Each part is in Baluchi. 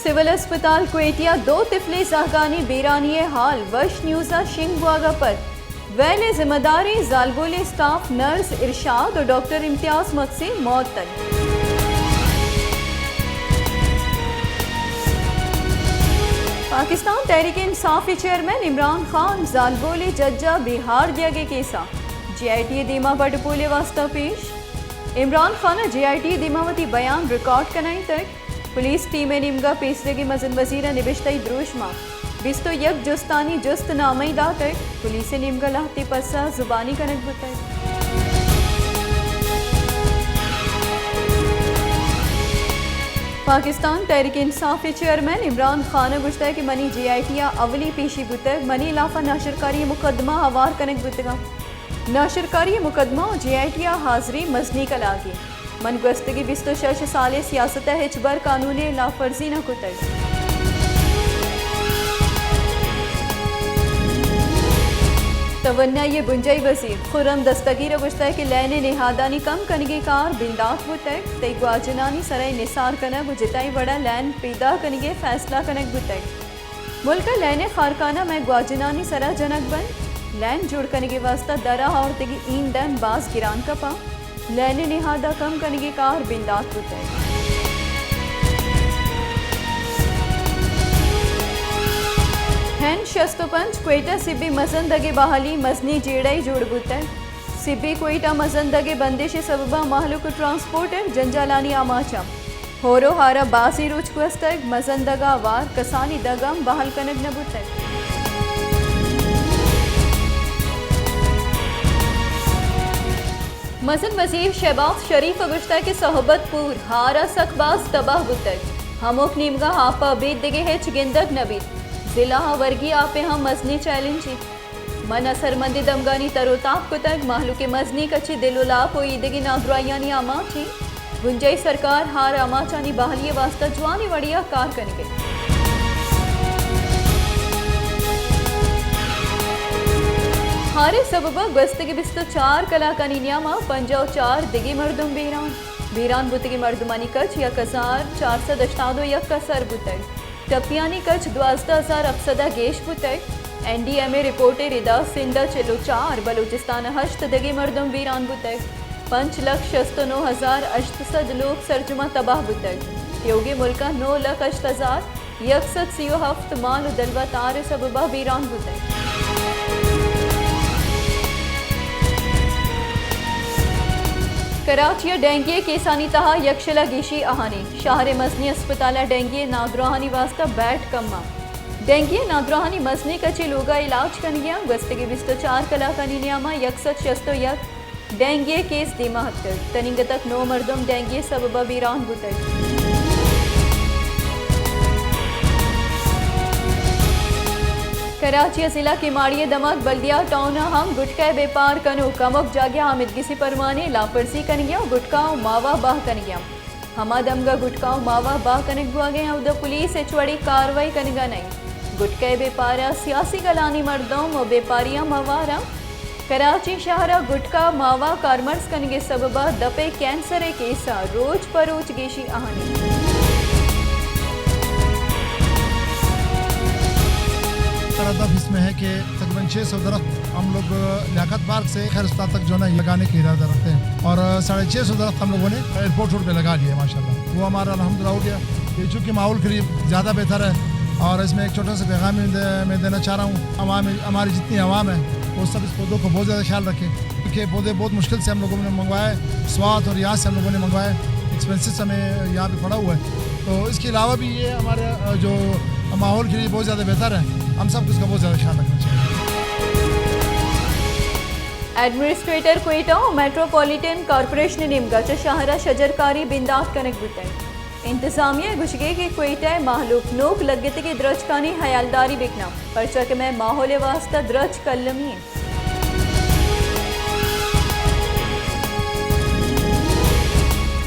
سول اسپتال کوئٹہ ءَ دو طفلیں زہگانی بیرانی ءِ حال وش نیوز ءَ شنگ بوگ ءَ پد ویل ءِ ذمہ داریں زالبولیں اسٹاف نرس ارشاد ءُ ڈاکٹر امتیاز مگسین موت دنت۔ پاکستان تحریک انصاف ءِ چیئرمین عمران خان زالبول ءِ جج ءَ بیہار دیگ ءِ کیس ءَ جے آئی ٹی ءِ دیما بڈ پول ءِ واستہ پیش۔ عمران خان ءَ جے آئی ٹی ءِ دیما وتی بیان ریکارڈ کنائینتگ۔ پولیس ٹیم ءِ نیمگ ءَ پیسریگیں مزن وزیر ءَ نبشتہی دروشم ءَ بیست ءُ یک جستانی جست نامہ ئے داتگ۔ پولیس ءِ نیمگ ءَ لہتے پسہ زبانی کنگ بوتگ۔ پاکستان تحریک انصاف ءِ چیئرمین عمران خان ءَ گوشتگ کہ منی جے آئی ٹی ءَ اولی پیشی بوتگ، منی ہلاف ءَ ناشرکاری ءِ مقدمہ ہوار کنگ بوتگ اَنت۔ ناشرکاری ءِ مقدمہ ءُ جے آئی ٹی ءِ حاضری مزنیں کلاگے۔ من گوستگیں بیست ءُ شش سال ءِ سیاست ءَ ہچبر قانون ءِ لاپ ورزی نہ کتگ۔ توانائی ءِ بنجاہی وزیر خرم دستگیر ءَ گوشتگ کہ لین ءِ نہادانی کم کنگ ءِ کار بندات بوتگ، تئی گواجنانی سرا نثار کنگ ءُ جتائیں وڑا لین پیدا کنگ ءِ فیصلہ کنگ بوتگ۔ ملک ءِ لین ءِ کارخانہ مئے گواجنانی سرا جنگ بنت۔ لین جوڑ کنگ ءِ واستہ درا آورتگیں ایندھن باز گران کپاں۔ لین ءِ نہاد ءَ کم کنگ ءِ کار بندات بوتگ۔ ہند شست ءُ پنچ کوئٹہ سبی مزن دگ ءِ بحالی مزنیں جیڑہ ئے جوڑ بوتگ۔ سبی کوئٹہ مزن دگ ءِ بندش ءِ سبب ءَ مہلوک ءُ ٹرانسپورٹ ءَ جنجالانی آماچ اَنت۔ ہور ءُ ہار ءَ بازیں روچ گوستگ، مزن دگ ءَ ہوار کسانی دگ ہم بحال کنگ نہ بوتگ۔ مزن وزیر شہباز شریف ءَ گوشتگ کہ صحبت پور ہار ءَ سک باز تباہ بوتگ، ہمک نیمگ ءَ آپ ءَ ابید دگہ ہچ گندگ نہ بیت، ضلع ءَ ورگی آپ ءِ ہم مزنیں چیلنجے۔ من اثرمندیں دمگانی تر ءُ تاب کتگ، مہلوک ءِ مزنیں کچے دل ءُ لاپ ءُ ایدگہ نادراہیانی آماچ اِنت۔ بنجاہی سرکار ہار آماچانی بحالی ءِ واستہ جوانیں وڑے ءَ کار کنگ ءَ اِنت۔ ہار ءِ سبب ءَ گوستگیں بیست ءُ چار کلاکانی نیام ءَ پنجاہ ءُ چار دگہ مردم بیران، بیران بوتگیں مردمانی کچ یک ہزار چار سد ہشتاد ءُ یک ءَ سر بوتگ۔ ٹپیانی کچ دوازدہ ہزار ہپت سد ءَ گیش بوتگ۔ این ڈی ایم اے رپورٹ ءِ ردا سندھ ءَ چل ءُ چار، بلوچستان ءَ ہشت دگہ مردم بیران بوتگ۔ پنچ لکھ شست ءُ نو ہزار ہشت سد لوگ سرجم ءَ تباہ بوتگ۔ تیوگیں ملک ءَ نو لکھ ہشت ہزار یک سد سی ءُ ہفت مال ءُ دلوت ہار ءِ سبب ءَ بیران بوتگ۔ کراچی ءَ ڈینگی ءِ کیسانی تہا یکشل ءَ گیشی آہانی، شہر ءِ مزنیں ہسپتال ءَ ڈینگی ءِ نادراہانی واستہ بیڈ کم اَنت۔ ڈینگی ءِ نادراہانی مزنیں کچے لوگ ءَ علاج کنگ ءَ اَنت۔ گوستگیں بیست ءُ چار کلاکانی نیام ءَ یک سد شست ءُ یک ڈینگی ءِ کیس دیما اتکگ۔ تنیگتک نو مردم ڈینگی ءِ سبب ءَ بیران بوتگ۔ کراچی ءِ ضلع کماڑی ءِ دمگ بلدیہ ٹاؤن ءَ ہم گٹکا ءِ بیپار کنوک کمک جاگہ آمدگسی پرمانے لاپرزی کنگ ءَ اَنت ءُ گٹکا ءُ ماوا بہا کنگ ءَ اَنت۔ ہما دمگ ءَ گٹکا ءُ ماوا بہا کنگ بوگ ءَ اَنت، اودا پولیس ہچ وڑیں کاروائی کنگ ءَ نہ اِنت۔ گٹکا ءِ بیپار ءَ سیاسی گلانی مردم ءُ بیپاریاں ہوار اَنت۔ کراچی شہر ءَ گٹکا ماوا کارمرز کنگ ءِ سبب ءَ دپ ءِ کینسر ءِ کیس ءَ روچ پہ روچ گیشی آہانی۔ ہمارا ہدف اس میں ہے کہ تقریباً چھ سو درخت ہم لوگ لیاقت پارک سے خیر اسپتال تک جو ہے نا لگانے کا ارادہ رکھتے ہیں، اور ساڑھے چھ سو درخت ہم لوگوں نے ایئرپورٹ روڈ پہ لگا لیے ماشاءاللہ، وہ ہمارا الحمدللہ ہو گیا۔ یہ چونکہ ماحول کے لیے زیادہ بہتر ہے، اور اس میں ایک چھوٹا سا پیغام میں دے-، میں دینا چاہ رہا ہوں، عوام، ہماری جتنی عوام ہے وہ سب اس پودوں کو بہت زیادہ خیال رکھے، کیونکہ پودے بہت مشکل سے ہم لوگوں نے منگوایا ہے، سوات اور ریاض سے ہم لوگوں نے منگوایا ہے، ایکسپینسز ہمیں یہاں پہ پڑا ہوا ہے۔ تو اس کے علاوہ بھی یہ ہمارے، آ، جو ماحول کے لیے بہت زیادہ بہتر ہے، ہم سب کو اس کا بہت زیادہ خیال رکھنا چاہیے۔ ایڈمنسٹریٹر کوئٹہ ءُ میٹروپولیٹن کارپوریشن ءِ نیمگ ءَ چہ شہر ءَ شجرکاری بندات کنگ بوتگ۔ انتظامیہ ءِ گوشگ ءَ کہ کوئٹہ ءِ مہلوک نوک لگتگیں درچکانی ہیالداری بہ کناں، پرچا کہ مئے ماحول ءِ واستہ درچک المی اِنت۔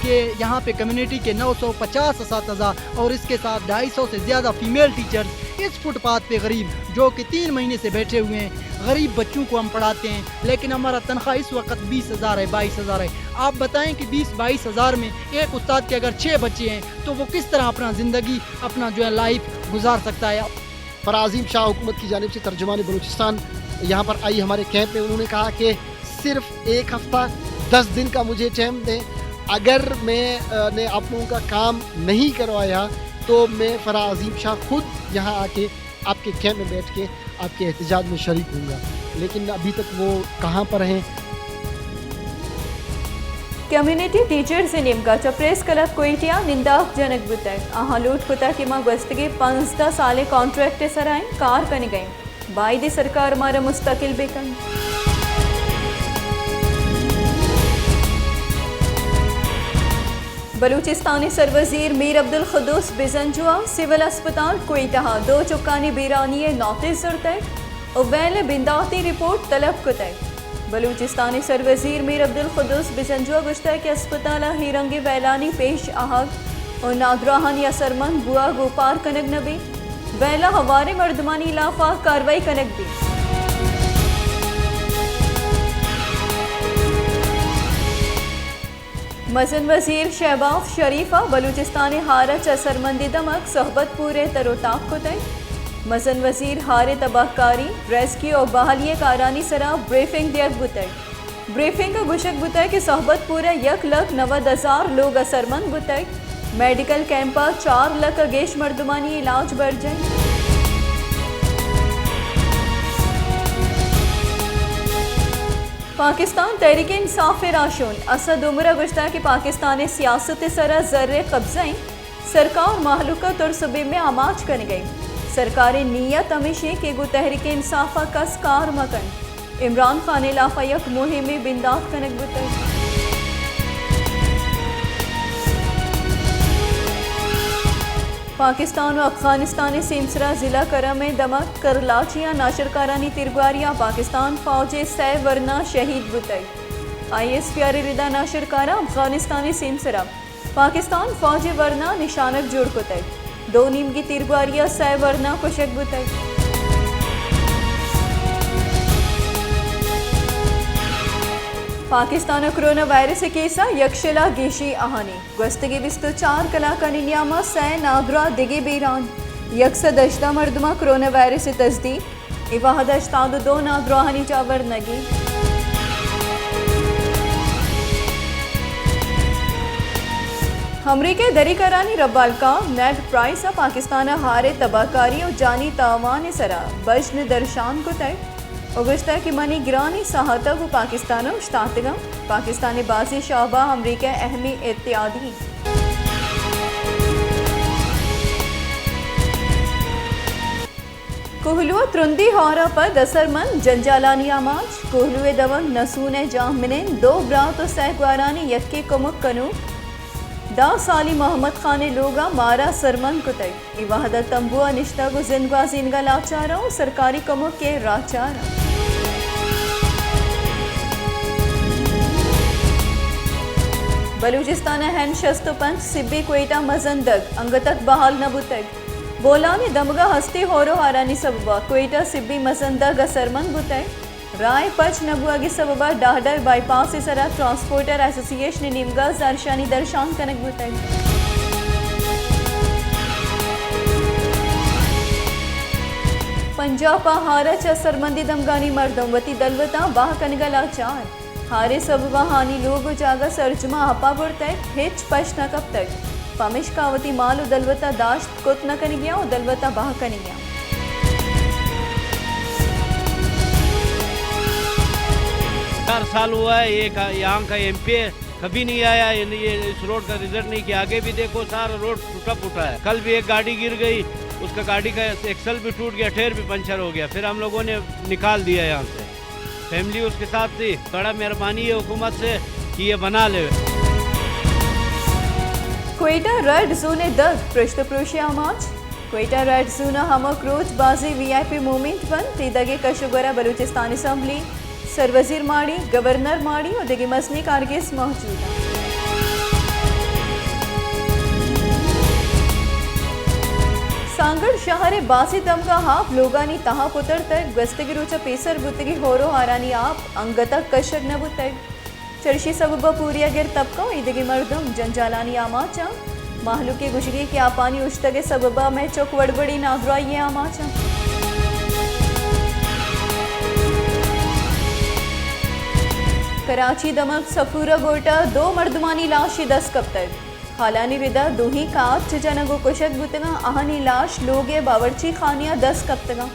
کہ یہاں پہ کمیونٹی کے نو سو پچاس اساتذہ اور اس کے ساتھ ڈھائی سو سے زیادہ فیمیل ٹیچرز اس فٹ پاتھ پہ غریب، جو کہ تین مہینے سے بیٹھے ہوئے ہیں، غریب بچوں کو ہم پڑھاتے ہیں، لیکن ہمارا تنخواہ اس وقت بیس ہزار ہے، بائیس ہزار ہے۔ آپ بتائیں کہ بیس بائیس ہزار میں ایک استاد کے اگر چھ بچے ہیں تو وہ کس طرح اپنا زندگی، اپنا جو ہے لائف گزار سکتا ہے؟ فرح عظیم شاہ حکومت کی جانب سے ترجمان بلوچستان یہاں پر آئی ہمارے کیمپ میں۔ انہوں نے کہا کہ صرف ایک ہفتہ، دس دن کا مجھے ٹائم دیں، اگر میں، آ، نے آپ لوگوں کا کام نہیں کروایا تو میں فرح عظیم شاہ خود یہاں آ کے آپ کے کیمپ میں بیٹھ کے آپ کے احتجاج میں شریک ہوں گا، لیکن ابھی تک وہ کہاں پر ہیں؟ کمیونٹی ٹیچرز ءِ نیمگا چہ پریس کلب کوئٹہ ءَ ننداپ جنگ بوتگ۔ آہاں لوٹ کتگ کہ ما گوستگیں پانزدہ سال ءِ کانٹریکٹ ءِ سرا ایں، کار کنگ ءَ ایں۔ بائدیں سرکار مارا مستقل بہ کنت۔ بلوچستان ءِ سروزیر میر عبدالقدوس بزنجو ءَ سول اسپتال کوئٹہ ءَ دو چکانی بیرانی ءِ نوٹس زرتگ ءُ ویل ءِ بنداتی رپورٹ طلب کتگ۔ بلوچستان ءِ سروزیر میر عبدالقدوس بزنجو ءَ گوشتگ کہ اسپتال ءَ اے رنگیں ویلانی پیش آہگ ءُ نادراہانی اثرمند بوہگ اوپار کنگ نہ بیت، ویل ءَ ہواریں مردمانی ہلاف ءَ کاروائی کنگ بیت۔ مزن وزیر شہباز شریف ءَ بلوچستان ءِ ہار ءَ چہ اثرمندیں دمگ صحبت پور ءَ تر ءُ تاب کتگ۔ مزن وزیر ہار ءِ تباہکاری، ریسکیو ءُ بحالی ءِ کارانی سرا بریفنگ دیگ بوتگ۔ بریفنگ ءَ گوشگ بوتگ کہ صحبت پور ءَ یک لکھ نود ہزار لوگ اثرمند بوتگ، میڈیکل کیمپ ءَ چار لکھ ءَ گیش مردمانی علاج برجاہ۔ پاکستان تحریک انصاف ءِ راہشون اسد عمر ءَ گوشتگ کہ پاکستان ءِ سیاست ءِ سرا زر ءِ قبضہ ایں، سرکار مہلوک ءَ ترس ءُ بیم ءَ آماچ کنگ ءَ ایں۔ سرکار ءِ نیت ہمیش ایں کہ گوں تحریک انصاف ءَ کس کار مہ کنت۔ عمران خان ءِ ہلاف ءَ یک مہمے بندات کنگ بوتگ۔ پاکستان ءُ افغانستان ءِ سیمسرا ضلع کرم ءِ دمگ کرلاچی ءَ ناشرکارانی تیرگواری ءَ پاکستان فوج ءِ سئے ورنا شہید بوتگ۔ آئی ایس پی آر ءِ ردا ناشرکاراں افغانستان ءِ سیمسرا پاکستان فوج ءِ ورنا نشانگ جوڑ کتگ۔ دو نیمگی تیرگواری ءَ سئے ورنا کشگ بوتگ۔ پاکستان ءَ کرونا وائرس ءِ کیس ءَ یکشل ءَ گیشیں آہانی۔ گوستگیں بیست ءُ چار کلاکانی نیام ءَ سئے نادراہ دگہ بیران، یک سد ہژدہ مردماں کرونا وائرس ءِ تصدیق۔ اے وہد ءَ ہشتاد ءُ دو نادراہانی جاہ ورنگی۔ امریکہ ءِ دری کارانی ربالکاہ نیڈ پرائس ءَ پاکستان ءِ ہار ءِ تباہکاری ءُ جانی تاوان ءِ سرا بژن درشان کتگ ءُ گوشتگ کہ منی گرانیں ساہت ءَ گوں پاکستان ءَ اوشتاتگ آں۔ پاکستان ءِ بازیں شعبہ ءَ امریکہ اہمیں اتحادی ایں۔ کوہلو ءَ ترندیں ہور ءَ پد اثرمند جنجالانی آماچ۔ کوہلو ءِ دمگ نسون ءِ جاہ منند دو برات ءُ سئے گوارانی یکیں کمک کنوک دہ سالی محمد خان ءِ لوگ ءَ مار ءَ اثرمند کتگ۔ اے وہد ءَ تمبو ءَ نشتگ ءُ زند گوازینگ ءَ لاچار اَنت ءُ سرکاری کمک ءِ راہ چار اَنت۔ بلوچستان ءِ این شست ءُ پنچ سبی کوئٹہ مزن دگ انگت تک بحال نہ بوتگ۔ بولان ءِ دمگ ءَ ہستیں ہور ءُ ہارانی سبب ءَ کوئٹہ سبی مزن دگ اثرمند بوتگ۔ راہ ءِ پچ نہ بوہگ ءِ سبب ءَ ڈاہڈہ ءِ بائی پاس ءِ سرا ٹرانسپورٹر ایسوسی ایشن ءِ نیمگ ءَ زہرشانی درشان کنگ بوتگ۔ پنجاپ ءَ ہار ءَ چہ اثرمندیں دمگانی مردم وتی دلوتاں بہا کنگ ءَ لاچار۔ ہار ءِ سبب ءَ آہانی لوگ ءُ جاگہ سرجم ءَ آپ ءَ برتگ، ہچ پشت نہ کپتگ۔ پمیشکا وتی مال ءُ دلوت ءَ داشت کت نہ کنگی اَنت ءُ دلوت ءَ بہا کنگی اَنت۔ چار سال ہوا ہے، یہ کا-، یہاں کا ایم پی اے کبھی نہیں آیا، یہ، یہ اس روڈ کا ریزلٹ نہیں کیا۔ آگے بھی دیکھو، سارا روڈ ٹوٹا پھوٹا ہے۔ کل بھی ایک گاڑی گر گئی، اس کا گاڑی کا ایکسل بھی ٹوٹ گیا، ٹائر بھی پنچر ہو گیا، پھر ہم لوگوں نے نکال دیا یہاں سے۔ فیملی اس کے ساتھ تھی۔ بڑا مہربانی ہے حکومت سے کہ یہ بنا لے۔ کوئٹہ ریڈ زون ءِ دگ پرشت ءُ پروش ءِ آماچ۔ کوئٹہ ریڈ زون ءَ ہمک روچ بازیں وی آئی پی موومنٹ بنت۔ اے دگ ءِ کش ءُ گور ءَ بلوچستان اسمبلی، سروزیر ماڑی، گورنر ماڑی ءُ دگہ مزنیں کارگس موجود اَنت۔ گڑ شہر ءِ باسیں دمگاں آپ لوگانی تہا پترتگ، گوستگیں روچ ءَ پیسر بوتگیں ہور ءُ ہارانی آپ انگت ءَ کشگ نہ بوتگ۔ چرشی سبب ءَ پوریا گر تپک ءُ ایدگہ مردم جنجالانی آماچ اَنت۔ مہلوک ءِ گوشگ اِنت کہ آپانی اوشتگ ءِ سبب ءَ مئے چک وڑ وڑیں نادراہی ءِ آماچ اَنت۔ کراچی دمگ سفورہ گوٹ ءَ دو مردمانی لاشے دست کپتگ۔ ہالانی ردا دوہیں کاچ جنگ ءُ کشگ بوتگاں، آہانی لاش لوگ ءِ باورچی خانے ءَ دست کپتگاں۔